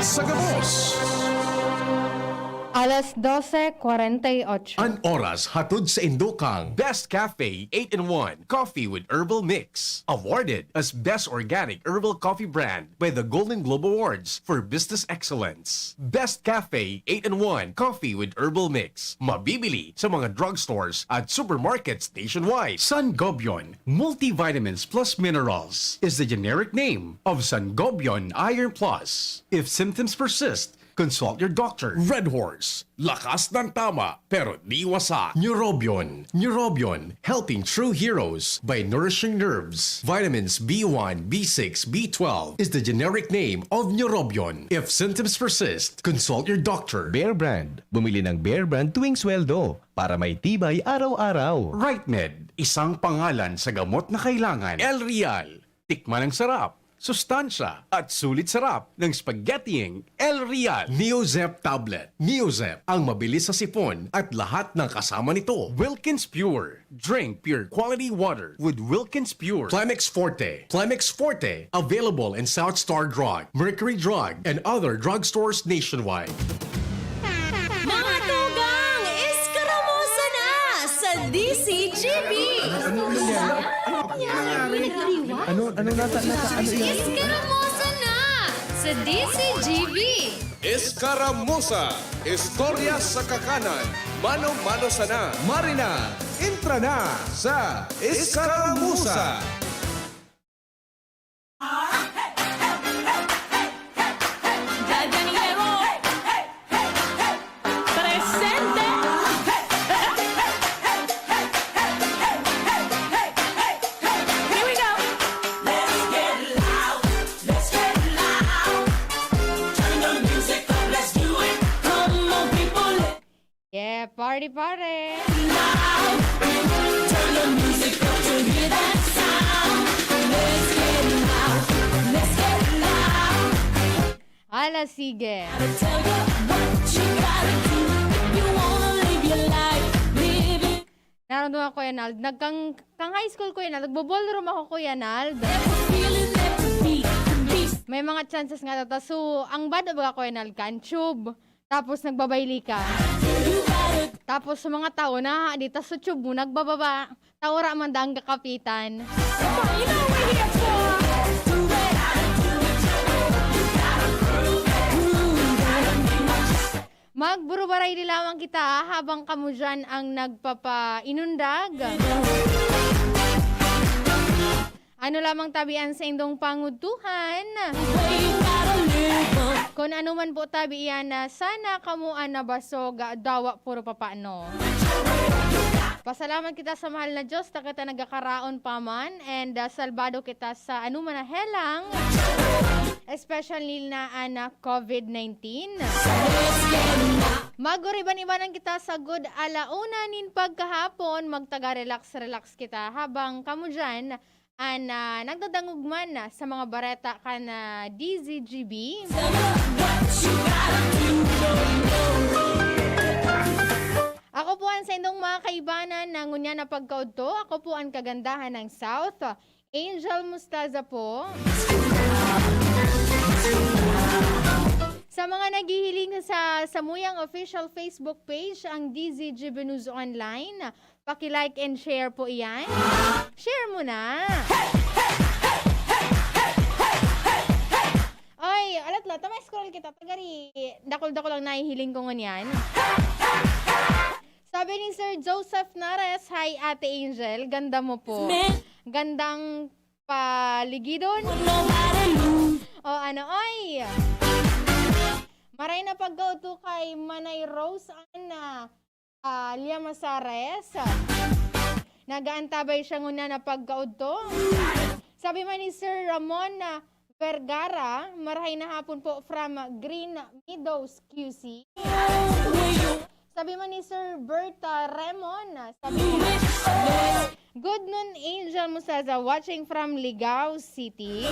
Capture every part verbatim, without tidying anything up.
Sa gabos. Alas dose kwarenta y ocho. An oras hatod sa indo kang Best Cafe eight-in-one Coffee with Herbal Mix. Awarded as Best Organic Herbal Coffee Brand by the Golden Globe Awards for Business Excellence. Best Cafe eight-in-one Coffee with Herbal Mix. Mabibili sa mga drugstores at supermarkets nationwide. Sangobion Multivitamins Plus Minerals is the generic name of Sangobion Iron Plus. If symptoms persist, consult your doctor. Red Horse, lakas ng tama, pero di wasak. Neurobion, Neurobion, helping true heroes by nourishing nerves. Vitamins B one, B six, B twelve is the generic name of Neurobion. If symptoms persist, consult your doctor. Bear Brand. Bumili ng Bear Brand tuwing sweldo para may tibay araw-araw. Right Med, isang pangalan sa gamot na kailangan. El Real, tikman ang sarap, sustansya, at sulit sarap ng spaghettiing El Real. Neozep Tablet. Neozep, ang mabilis sa sipon at lahat ng kasama nito. Wilkins Pure. Drink pure quality water with Wilkins Pure. Clemex Forte. Clemex Forte. Available in South Star Drug, Mercury Drug, and other drugstores nationwide. Mga tugang, Eskaramosa na sa D C G B! Ano nangyari? Ano nangyari? Ano, ano nata-, nata-, ano yan? Eskaramosa na sa D C G B! Eskaramosa, istorya sa kakanan, mano-mano sana. Marina, entra na sa Eskaramosa. Jajanero. Presente. Here we go. Let's get loud. Let's get loud. Turn the music up. Let's do it. Come on, people. Yeah, party, party! Loud. Turn the music up to hear that sound. Let's get loud. Let's get loud. Ala, sige. Gotta tell you what you gotta do if you wanna live your life. Live it. Naramdaman ko, Kuya Nald. Nagkang-, kang high school, Kuya Nald, nagbo-ballroom ako, Kuya Nald. Every feeling, every beat, beat. May mga chances nga tata. So, ang bad, baga, Kuya Nald, kan tube. Tapos nagbabayli ka. Tapos sa mga tao na dito sa tube mo, nagbababa. Taura man dang kakapitan. Magburubaray ni lamang kita, ah, habang kamo dyan ang nagpapainundag. Ano lamang tabi an saindong pangudtuhan? Kun ano man po tabi iyan, na sana kamo an nabasog, ah, dawa puro papaano. Pasalamat kita sa mahal na Diyos, ta kita nagkakaraon pa man, and, ah, salbado kita sa anuman na helang, especially na an, ah, covid nineteen. Maguriban-ibanan kita sa good alauna nin pagkahapon, magtaga-relax-relax kita habang kamo dyan, an, ah, nagdadangog man sa mga bareta kan, ah, D Z G B. Ako po an saindong mga kaibanan na ngunyan na pagkaudto. Ako po an kagandahan ng South, Angel Mostaza po. Sa mga naghihiling sa samuyang official Facebook page, ang D Z G B News Online, paki-like and share po iyan. Share mo na. Oy, alat la, tama scroll kita. Tagari, dakol-dakol ang nahihiling ko ngunyan. Sabi ni Sir Joseph Nares, "Hi, Ate Angel. Ganda mo po. Gandang paligidon." O ano, oy! Maray na pagkaudto kay Manay Rose Ann, ah, Llamazares. Nagaantabay siya ngunyan na pagkaudto. Sabi man ni Sir Ramon na Vergara, "Marahay na hapon po from Green Meadows, Q C." Sabi man ni Sir Bert, ah, Remon, sabi niya, "Good noon, Angel Musaza, watching from Ligao City."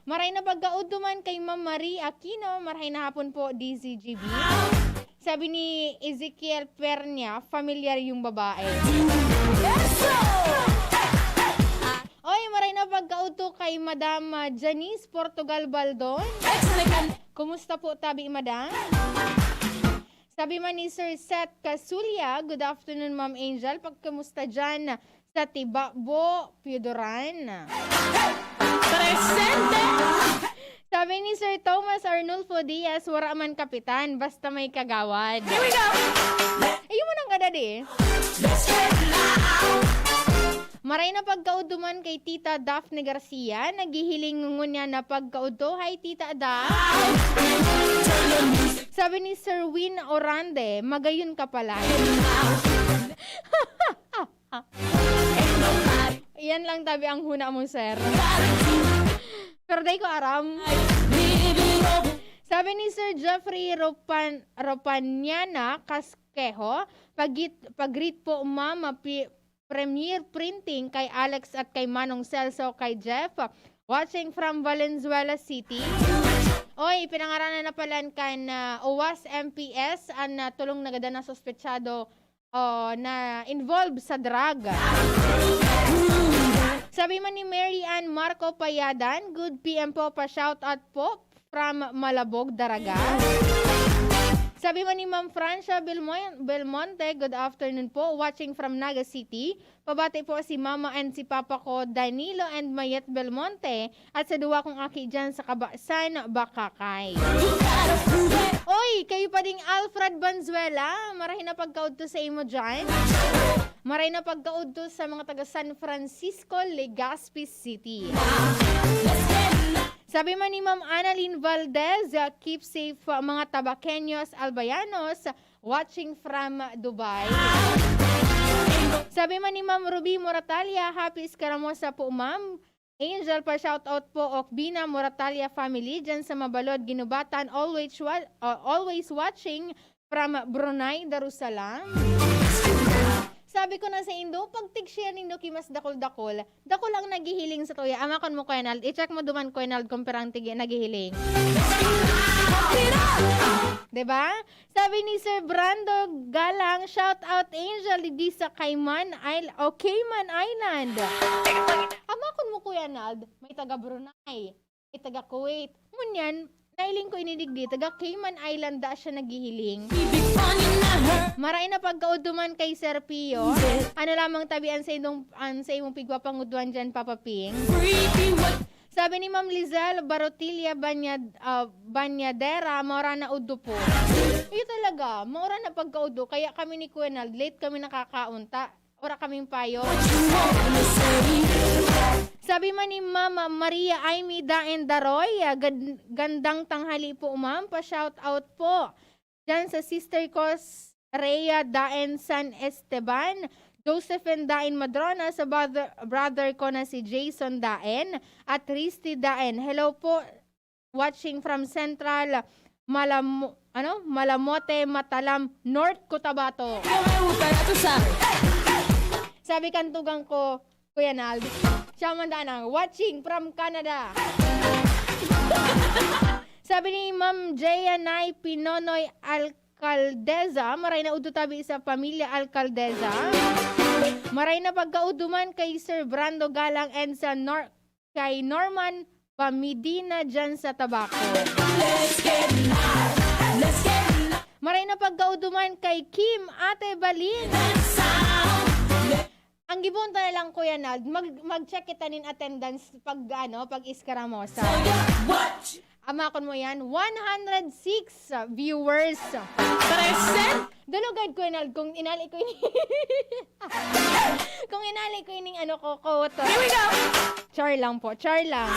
Maray na pagkaudto man kay Ma'am Marie Aquino, "Marahay na hapon po, D Z G B." Sabi ni Ezekiel Pernia, "Familiar yung babae." Oy, maray na Pagkaudto kay Madam, ah, Janice Portugal Baldon. Kumusta po tabi, Madam? Sabi man ni Sir Seth Casulia, "Good afternoon, Ma'am Angel. Pagkamusta dyan sa Tibabo, Piodoran?" Presente! Sabi ni Sir Thomas Arnulfo Diaz, "Wara man kapitan, basta may kagawad." Here we go! Ayun mo nang kadadi. Maray na pagkaudto man kay Tita Daphne Garcia, naghihiling ngunyan na pagkaudto. Hi, Tita Daph. Sabi ni Sir Win Orande, "Magayon ka pala." Yan lang tabi ang huna mo, sir. Pero dai ko aram. Sabi ni Sir Jeffrey Ropan-, Ropaniana Casquejo, "Pag-, pag-greet po, Mama Pi-, Premier Printing, kay Alex at kay Manong Celso, kay Jeff. Watching from Valenzuela City." Oy, pinangaranan na pala kan, ah, Owas M P S an, ah, tolong nagadan na suspetsado, oh, na involved sa drug. Sabi man ni Mary Ann Marco Payadan, "Good P M po, pa-shoutout po from Malabog, Daraga." Sabi man ni Ma'am Francia Belmon-, Belmonte, "Good afternoon po, watching from Naga City. Pabati po si Mama and si Papa ko, Danilo and Mayet Belmonte, at sa duwa kong aki dyan sa Kabasan, Bakakay." Oy, kayo pa ding Alfred Banzuela, marahay na pagkaudto sa imo dyan. Marahay na pagkaudto sa mga taga San Francisco, Legazpi City. Sabi man ni Ma'am Annalyn Valdez, "Keep safe, mga Tabaqueños, Albayanos, watching from Dubai." Sabi man ni Ma'am Ruby Moratalia, "Happy Escaramoza po, Ma'am Angel, pa-shoutout po, Okbina Moratalia family, dyan sa Mabalod, Guinobatan, always wa-, uh, always watching from Brunei, Darussalam." Sabi ko na sa indo, pag tig-share nindo ki mas dakol-dakol, dakol ang naghihiling sa tuya. Amakon mo, Kuya Nald. I-check mo duman, Kuya Nald, kung pirang tigi naghihiling. 'Di ba? Sabi ni Sir Brando Galang, "Shout out, Angel, digdi sa Cayman Isl-, o Cayman Island." Amakon mo, Kuya Nald, may taga Brunei, may taga Kuwait. Ngunyan, nailing ko ini digdi, taga Cayman Island da siya naghihiling. Maray na pagkaudto man kay Sir Pio. Ano lamang tabi an sa imong, an sa imong pigpapangudwan dyan, Papa Ping? Sabi ni Ma'am Lizelle Barotilla Banyad-, ah, Banyadera, "Maura na udto po." Iyo talaga, maura na pagkaudto. Kaya kami ni Kuya Nald, late kami nakakaunta. Wara kaming payo. Sabi man ni Ma'am Maria Aimee Daen Daroy, ah, gad-, "Gandang tanghali po, ma'am. Pa-shout out po dyan sa sister ko, s-, Rhea Daen San Esteban, Josephine Daen Madrona, sa brother, brother ko na si Jason Daen at Risty Daen. Hello po, watching from Central Malamo-, ano? Malamote, Matalam, North Cotabato." Sabi kan tugang ko, Kuya Nald, siya man daan ang watching from Canada. Sabi ni Ma'am Jaya Nay Pinonoy Alcaldeza, "Maray na udto tabi sa pamilya Alcaldeza." Maray na pagkaudto man kay Sir Brando Galang and sa Nor-, kay Norman Pamidina dyan sa Tabaco. Maray na pagkaudto man kay Kim Ate Balin. Ang gibohon ta na lang, Kuya Nald, mag-, mag-check kita nin attendance pag, ano, pag Escaramoza. Amakon mo yan, one hundred six viewers. Present! Dulugad, Kuya Nald, kung inali ko ini. Kung inali ko ining ano ko, quote. Here we go! Char lang po, char lang.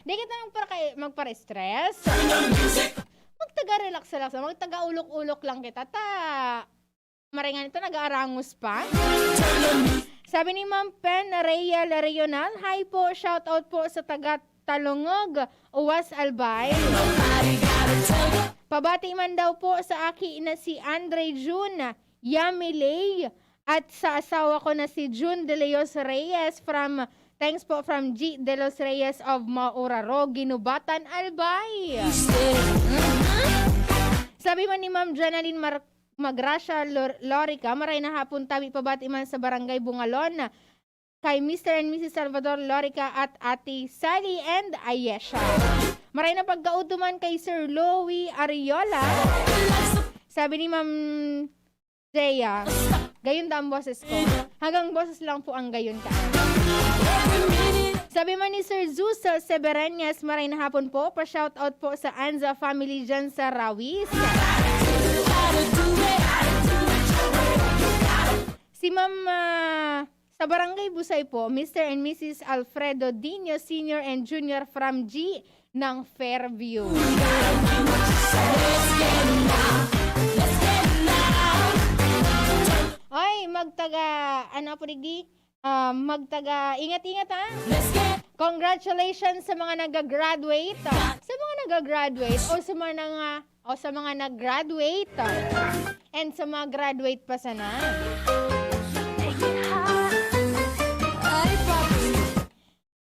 Di kita magpaka-, magpara-stress. Magtaga-relax-relax lang, magtaga-ulok-ulok lang kita. Ta, maringan ito, nag-aarangos pa. Sabi ni Ma'am Pen Reyal Rional, "Hi po, shout out po sa taga Talungog, Uwas, Albay. Pabati man daw po sa aki na si Andre Jun Yamiley at sa asawa ko na si Jun De Leos Reyes from, thanks po, from G De Los Reyes of Mauraro, Ginubatan, Albay." Mhm. Sabi man ni Ma'am Janalyn Mar-, Magracia Lor-, Lorica, "Maray na hapon tabi, pabati man sa Barangay Bungalon, kay Mister and Missus Salvador, Lorica at Ate Sally and Ayesha. Maray na pagkaudto man kay Sir Louie Ariola. Sabi ni Ma'am Zea, gayon ta ang boses ko. Hanggang boses lang po ang gayon ta. Sabi man ni Sir Zeus Sebereñas, maray na hapon po, pa-shoutout po sa Anza family dyan sa Rawis. Si Ma'am, ah, sa Barangay Busay po, Mister and Missus Alfredo Dino Senior and Junior from G ng Fairview. Oy, magtaga, ano po digdi? Ah, magtaga, ingat-ingat ha. Congratulations sa mga nag-graduate. Sa mga nag-graduate o sa mga nga, o sa mga nag-graduate. And sa mga graduate pa sana.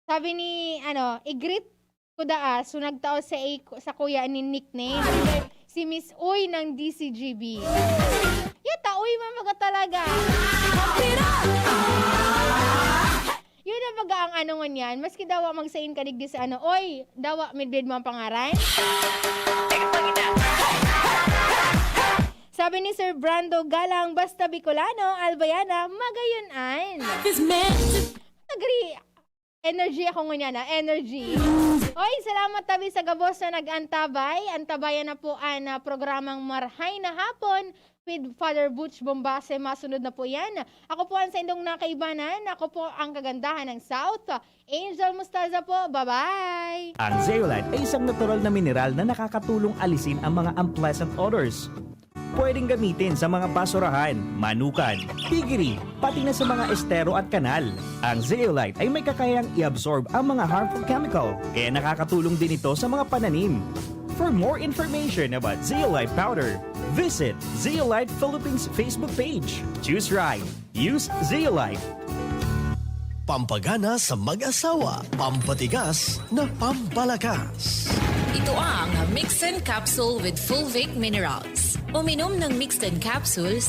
Sabi ni, ano, i-greet ko daa, so nagtao sa, sa kuya ni nickname. Si Miss Uy ng D C G B. Yata, uy, mamaga talaga. Yun ang baga ang ano ngunyan. Maski dawa magsain ka digdi sa ano, oy, dawa midbid mo ang pangaran. Sabi ni Sir Brando Galang, basta Bicolano, Albayana, magayon an. Agree. Energy ako ngunyan, ah. Energy. Oy, salamat tabi sa gabos na nag-antabay. Antabayan na po ang, ah, programang Marhay na Hapon with Father Butch Bombase. Masunod na po yan. Ako po ang saindong nakaibanan. Ako po ang kagandahan ng South. Angel Mostaza po. Bye-bye! Ang Zeolite ay isang natural na mineral na nakakatulong alisin ang mga unpleasant odors. Pwedeng gamitin sa mga basurahan, manukan, piggery, pati na sa mga estero at kanal. Ang Zeolite ay may kakayang i-absorb ang mga harmful chemical, kaya nakakatulong din ito sa mga pananim. For more information about Zeolite powder, visit Zeolite Philippines Facebook page. Choose right. Use Zeolite. Pampagana sa mag-asawa, pampatigas na pampalakas. Ito ang Mixin Capsule with Fulvic Minerals. Uminom ng Mixin Capsule